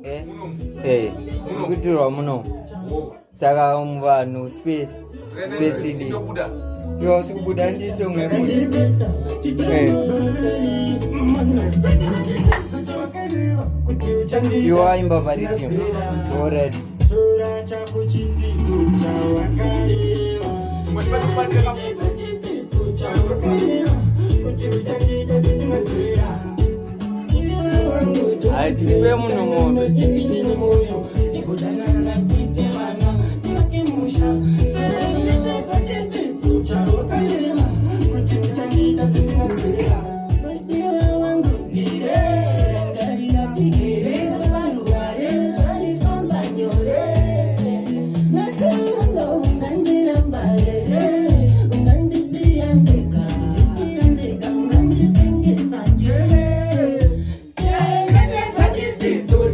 Eh? Eh, kuitirwa muno. Saka muvanhu space space ili. Iwe usikubuda ndiso mwe. Eh. Iwe waimba pariti. Already. Hadzipe munhu mombe.